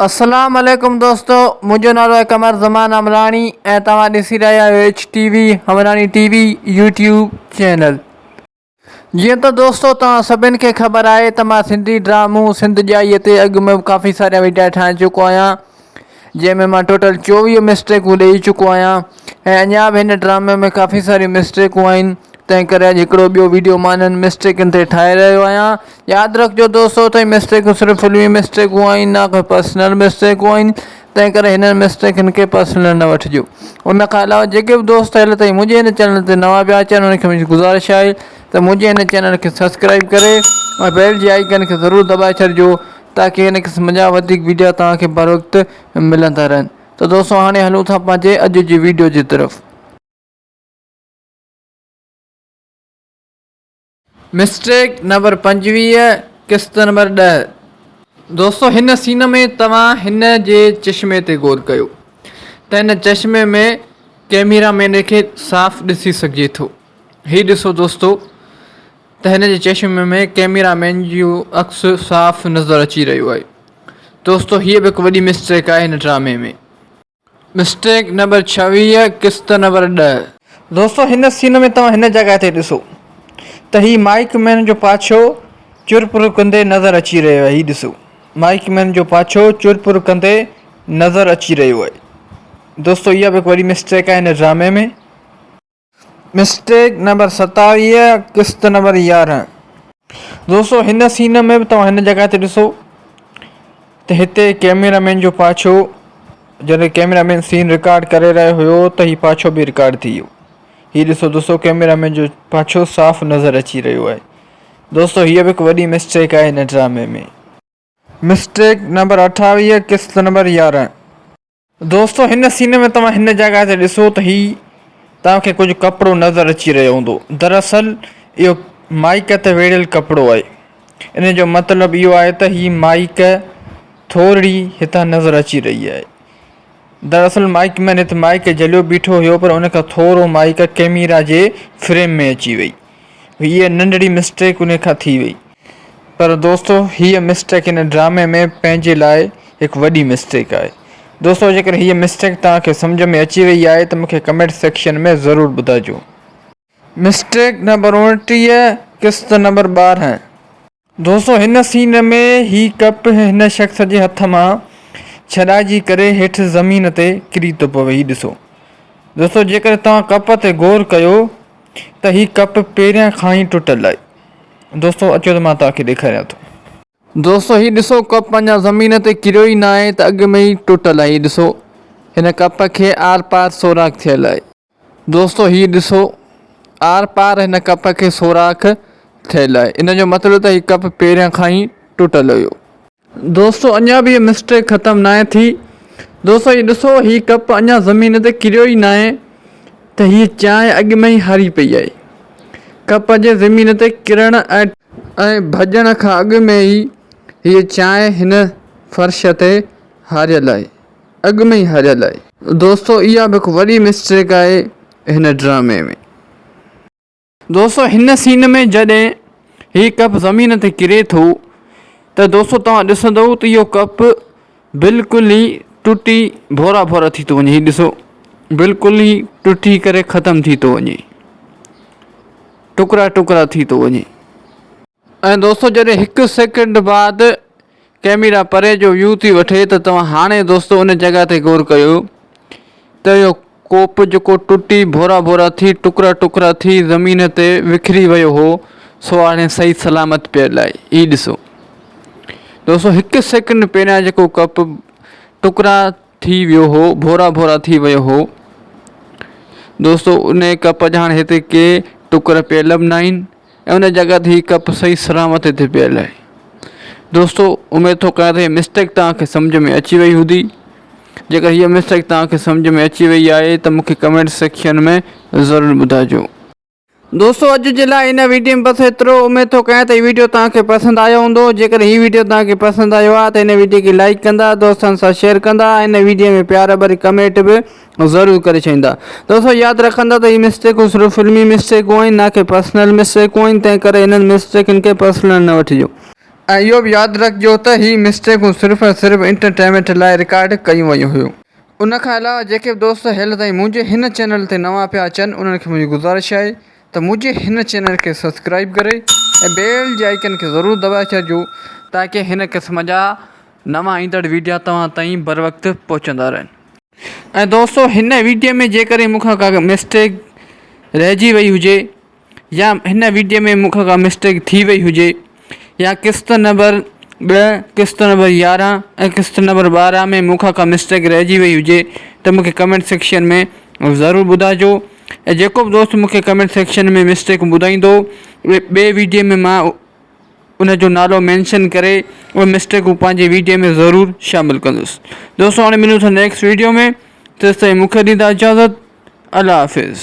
السلام عليڪم دوستو منهنجو نالو آهي قمر زمان عمراڻي ۽ توهان ڏسي رهيا آهيو H T V Amrani T V YouTube channel. جيئن ته دوستو توهان سڀن کي خبر آهي ته مان سنڌي ڊرامو سنڌ ڄائي تي اڳ ۾ به ڪافي سارا ويڊيا ٺاهي چڪو آهيان جنهن ۾ مان ٽوٽل 24 مسٽيڪون ڏئي چڪو آهيان ۽ اڃا به هن ڊرامي ۾ ڪافي ساريون مسٽيڪون آهن تنهن ڪري اڄ هڪڙو ٻيو ويڊيو مان انهن مسٽيڪن تي ٺاهي رهيو آهيان. ياد رکجو دوستو ته هي مسٽيڪون صرف فلمي مسٽيڪون آهن نه ڪي پرسنل مسٽيڪون آهن تنهن ڪري هنن مسٽيڪن کي پرسنل نه وٺجو. ان کان علاوه جيڪي به دوست هيل تائين منهنجي هن چينل تي نوان پيا اچن انهن کي منهنجي گذارش آهي ته منهنجي هن چينل کي سبسڪرائب ڪري ۽ بيل جي آئيڪن کي ضرور دٻائي ڇڏجو تاڪي هن قسم جا وڌيڪ ويڊيا توهان کي بروقت ملندا رهن ته دوستو هاڻي هلون ٿا پنهنجي اڄ جي ويڊيو جي طرف. مسٽيڪ نمبر 25 قسط نمبر 10 دوستو هن سين ۾ توهان هن جي چشمي تي غور ڪيو ته هن چشمي ۾ ڪيميرا مين کي صاف ڏسي سگهجي ٿو هي ڏسو دوستو ته هن جي چشمي ۾ ڪيميرا مين جو عڪس صاف نظر اچي رهيو آهي دوستو هيء به هڪ وڏي مسٽيڪ آهي هن ڊرامي ۾ مسٽيڪ نمبر 26 قسط نمبر 10. دوستو هن سين ۾ توهان هن جڳهه تي ڏسو ته هي مائيڪ مين جو پاڇو چر پر ڪندي نظر اچي رهيو آهي هي ڏسو مائيڪ مين جو پاڇو چر پر ڪندي نظر اچي رهيو آهي دوستو اها به هڪ وڏي مسٽيڪ آهي هن ڊرامي ۾. مسٽيڪ نمبر 27 قسط نمبر 11. دوستو هن سين ۾ به توهان هن جڳهه تي ڏسو ته هتي ڪيميرا مين جو پاڇو جڏهن ڪيميرا مين سين رڪارڊ ڪري رهيو هيو ته هي پاڇو به رڪارڊ ٿي ويو هي ڏسو دوستو ڪيميرا مين جو پاڇو صاف نظر اچي رهيو آهي دوستو هيء به هڪ وڏي مسٽيڪ آهي هن ڊرامي ۾. مسٽيڪ نمبر 28 قسط نمبر 11. دوستو هن سين ۾ توهان هن جڳهه تي ڏسو ته هي توهان کي ڪجهه ڪپڙو نظر اچي رهيو هوندو دراصل اهو مائيڪ تي ويڙهيل ڪپڙو آهي ان جو مطلب اهو آهي ته هي مائيڪ ٿورڙي هتان نظر اچي رهي آهي دراصل مائيڪ مين هت مائيڪ جهليو بيٺو هيو پر ان کان ٿورو مائيڪ ڪيميرا جي فريم ۾ اچي وئي هيء ننڍڙي مسٽيڪ ان کان ٿي وئي. پر دوستو هيء مسٽيڪ هن ڊرامي ۾ پنهنجي لاء هڪ وڏي مسٽيڪ آهي. دوستو جيڪڏهن هيء مسٽيڪ توهان کي سمجهه ۾ اچي وئي آهي ته مونکي ڪمينٽ سيڪشن ۾ ضرور ٻڌائجو. مسٽيڪ نمبر 29 قسط نمبر 12. دوستو هن سين ۾ هي ڪپ هن شخص جي هٿ مان ڇڏائجي ڪري هيٺ زمين تي ڪري ٿو پوي هي ڏسو دوستو جيڪڏهن توهان ڪپ تي غور ڪيو ته هي ڪپ پهريان کان ئي ٽٽل آهي دوستو اچو ته مان توهان کي ڏيکاريان ٿو. دوستو هي ڏسو ڪپ اڃا زمين تي ڪريو ئي ناهي ته اڳ ۾ ئي ٽٽل آهي هي ڏسو هن ڪپ کي آر پار سوراخ ٿيل آهي. دوستو هي ڏسو آر پار هن ڪپ کي سوراخ ٿيل آهي ان جو مطلب ته هي ڪپ پهريان کان ئي ٽٽل هيو. دوستو اڃا به هي مسٽيڪ ختم ناهي ٿي دوستو هي ڏسو هي ڪپ اڃا زمين تي ڪريو ئي ناهي ته هي چانهه اڳ ۾ ئي هري پئي آهي ڪپ جي زمين تي ڪرڻ ۽ ڀڄڻ کان اڳ ۾ ئي هي چانهه هن فرش تي هاريل آهي. اڳ ۾ ئي هريل آهي. دوستو اها به هڪ وڏي مسٽيڪ آهي هن ڊرامي ۾. دوستو هن سين ۾ جڏهن هي ڪپ زمين تي ڪري ٿو ته دوستو توهان ڏسندو ته اهو ڪپ بلڪل ئي ٽٽي ڀورا ڀورا ٿي ٿو وڃي هي ڏسو بلڪل ئي ٽٽي ڪري ختم ٿي ٿو وڃي ٽڪرا ٽڪرا ٿي ٿو وڃي. ۽ دوستو جڏهن هڪ سيڪنڊ بعد ڪيميرا پري جو ويو ٿي وٺي ته توهان هاڻي دوستو ان جڳهه تي غور ڪيو ته اهو ڪوپ جيڪو ٽٽي ڀورا ڀورا ٿي ٽڪرا ٽڪرا ٿي زمين تي وکري ويو هو سو هاڻي صحيح سلامت پيل آهي هي ڏسو دوستو هڪ سيڪنڊ پهريان جيڪو ڪپ ٽڪرا ٿي ويو هو ڀورا ڀورا ٿي ويو هو دوستو ان ڪپ جا هاڻي هتي ڪي ٽڪر پيل به ناهن ۽ ان جڳهه تي هي ڪپ صحيح سلامت هتي پيل آهي دوستو اميد ٿو ڪيان ته هي مسٽيڪ توهان کي سمجھ ۾ اچي وئي هوندي جيڪر هي مسٽيڪ توهان کي سمجھ ۾ اچي وئي آهي ته مونکي ڪمينٽ سيڪشن ۾ ضرور ٻڌائجو. دوستو اڄ جي لاء هن ويڊيو ۾ بس ايترو اميد ٿو ڪيان ته هي ويڊيو توهان کي پسند آيو هوندو جيڪڏهن هي ويڊيو توهان کي پسند آيو آهي ته هن ويڊيو کي لائيڪ ڪندا دوستن سان شيئر ڪندا ۽ هن ويڊيو ۾ پيار ڀري ڪمينٽ به ضرور ڪري ڇڏيندا. دوستو ياد رکندا ته هي مسٽيڪون صرف فلمي مسٽيڪون آهن نه ڪي پرسنل مسٽيڪون آهن تنهن ڪري انهن مسٽيڪن کي پرسنل نه وٺجو. ۽ اهو به ياد رکجو ته هي مسٽيڪون صرف ۽ صرف انٽرٽينمينٽ لاء رڪارڊ ڪيون ويون هيون. ان کان علاوه جيڪي به دوست هيل تائين منهنجي هن چينل تي نوان پيا اچن انهن کي منهنجي گذارش آهي ته منهنجي هن چينل کي سبسڪرائيب ڪري ۽ بيل جي آئيڪن کي ضرور دٻائي ڇڏجو تاڪه هن قسم جا نوان ايندڙ ويڊيا توهان تائين بروقت پهچندا رهن. ۽ دوستو هن ويڊيو ۾ جيڪڏهن مون کان ڪا مسٽيڪ رهجي وئي هجي يا هن ويڊيو ۾ مون کان ڪا مسٽيڪ ٿي وئي هجي يا قسط نمبر ڏهه قسط نمبر يارهن ۽ قسط نمبر ٻارهن ۾ مون کان ڪا مسٽيڪ رهجي وئي هجي ته مون کي ڪمينٽ سيڪشن ۾ ضرور ٻڌائجو ۽ جيڪو به دوست مون کي ڪمينٽ سيڪشن ۾ مسٽيڪ ٻڌائيندو اهي ٻئي ويڊيو ۾ مان ان جو نالو مينشن ڪري اهي مسٽيڪون پنهنجي ويڊيو ۾ ضرور شامل ڪندس دوستو هاڻي ملون ٿا نيڪسٽ ويڊيو ۾ تيستائين مون کي ڏيندا اجازت الله حافظ.